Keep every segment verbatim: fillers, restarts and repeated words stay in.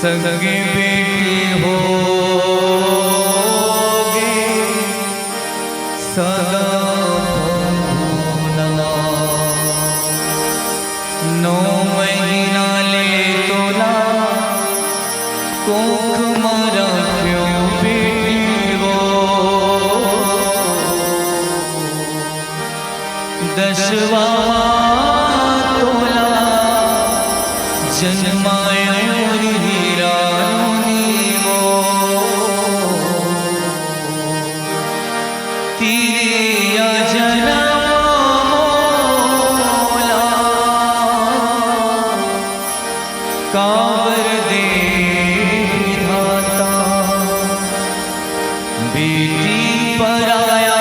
संगे बेटी होगे सगा पहुना। नौ महीना ले तोला कोख म राख्यो बेटी हो। दसवा तोला जनमाय मोर हीरा नोनी वो। तिरिया जनम मोला काबर दे विधाता, बेटी पराया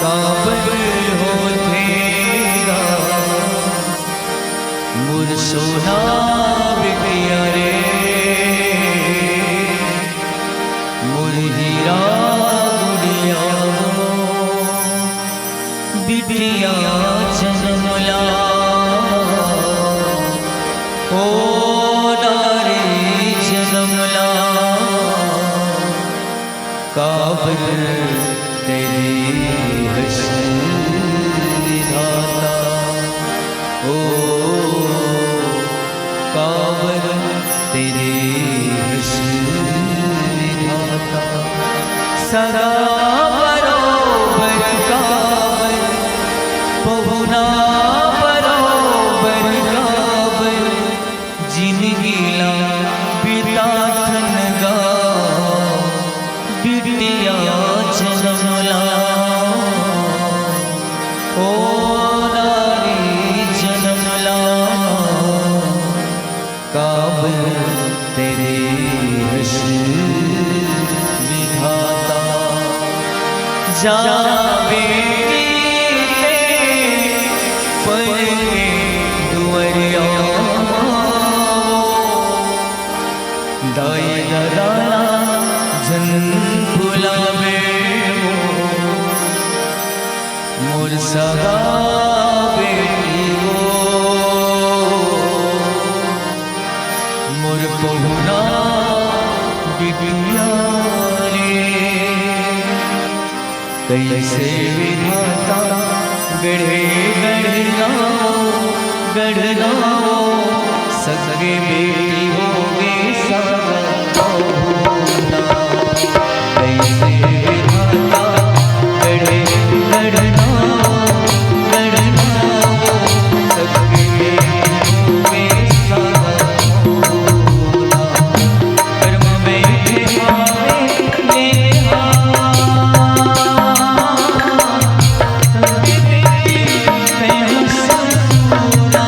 काबर होथे गा। मोर सोना बिटिया रे, मोर हीरा गुड़िया वो। बिटिया जनमला, ओ नारी जनमला, काबर तेरी हस विधाता, ओ काबर तेरी हस विधाता। सगा बरोबर काबर, पहुना बरोबर काबर, जिनगी ला बिताथन गा, बिटिया जनमला, ओ नारी जनमला, काबर तेरी हस विधाता। जा बेटी ते पर के दुआरिया, दाई ददा ला झन भुलावे वो, मोर सगा बेटी वो, मोर पहुना बिटिया रे। कइसे विधाता गढ़े गढ़ना, गढ़ना सगे बेटी होगे सगा पहुना। कइसे विधाता गढ़े गढ़ना, गढ़ना सगे बेटी होगे सगा पहुना। कर्म में ठेकावे नेहा, संग बेटी तैं ससुरा।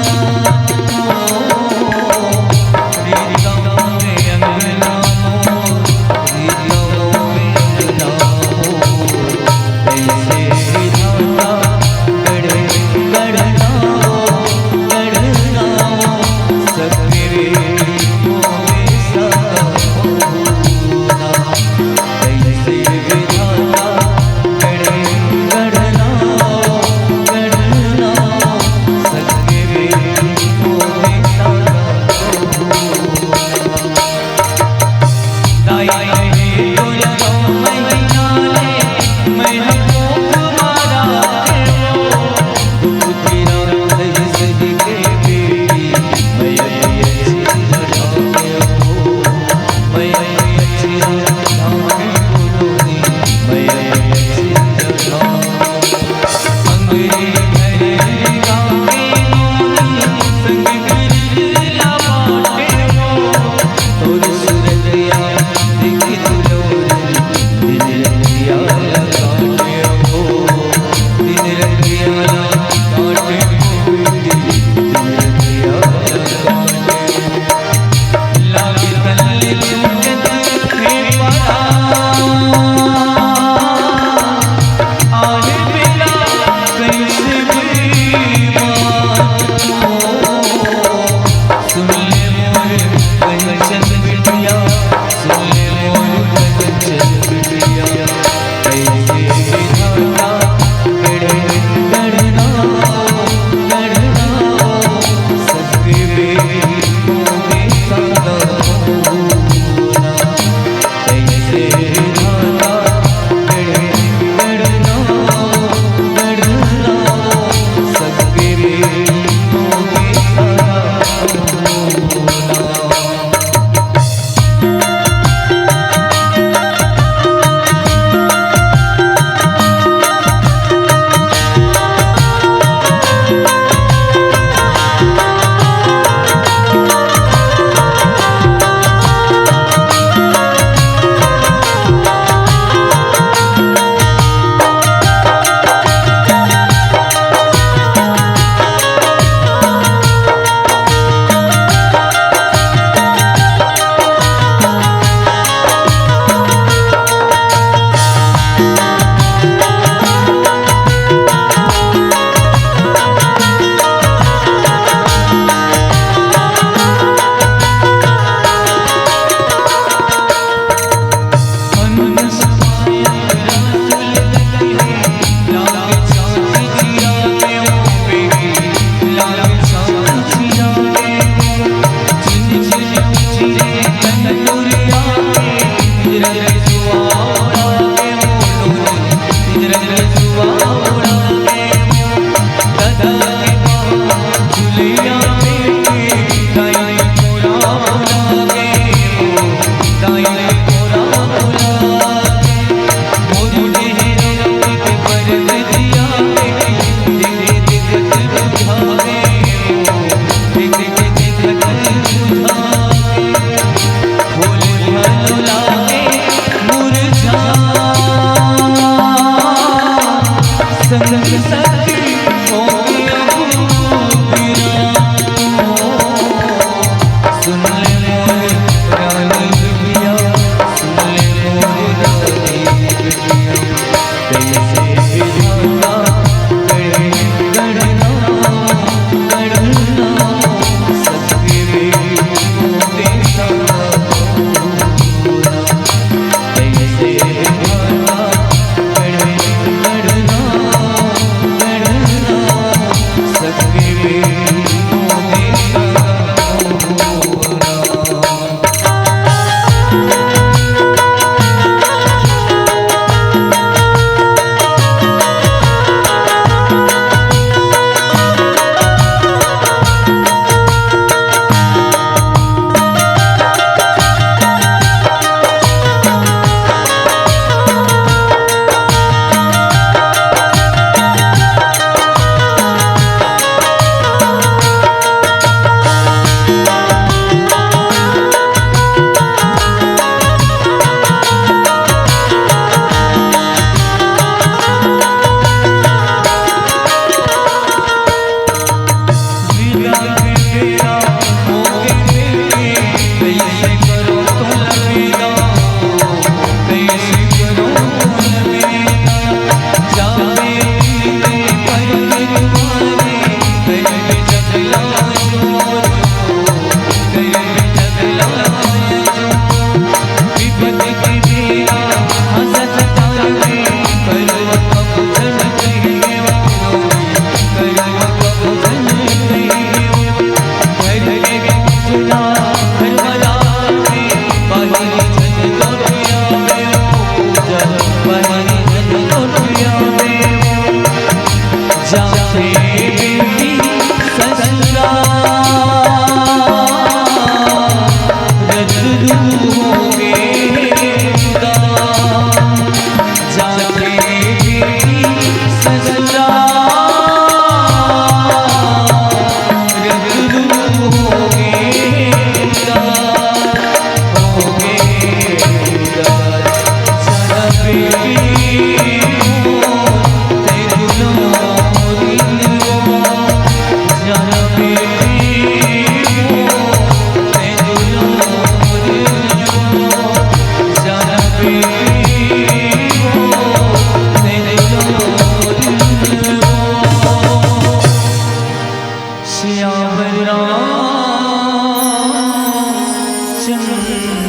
चंद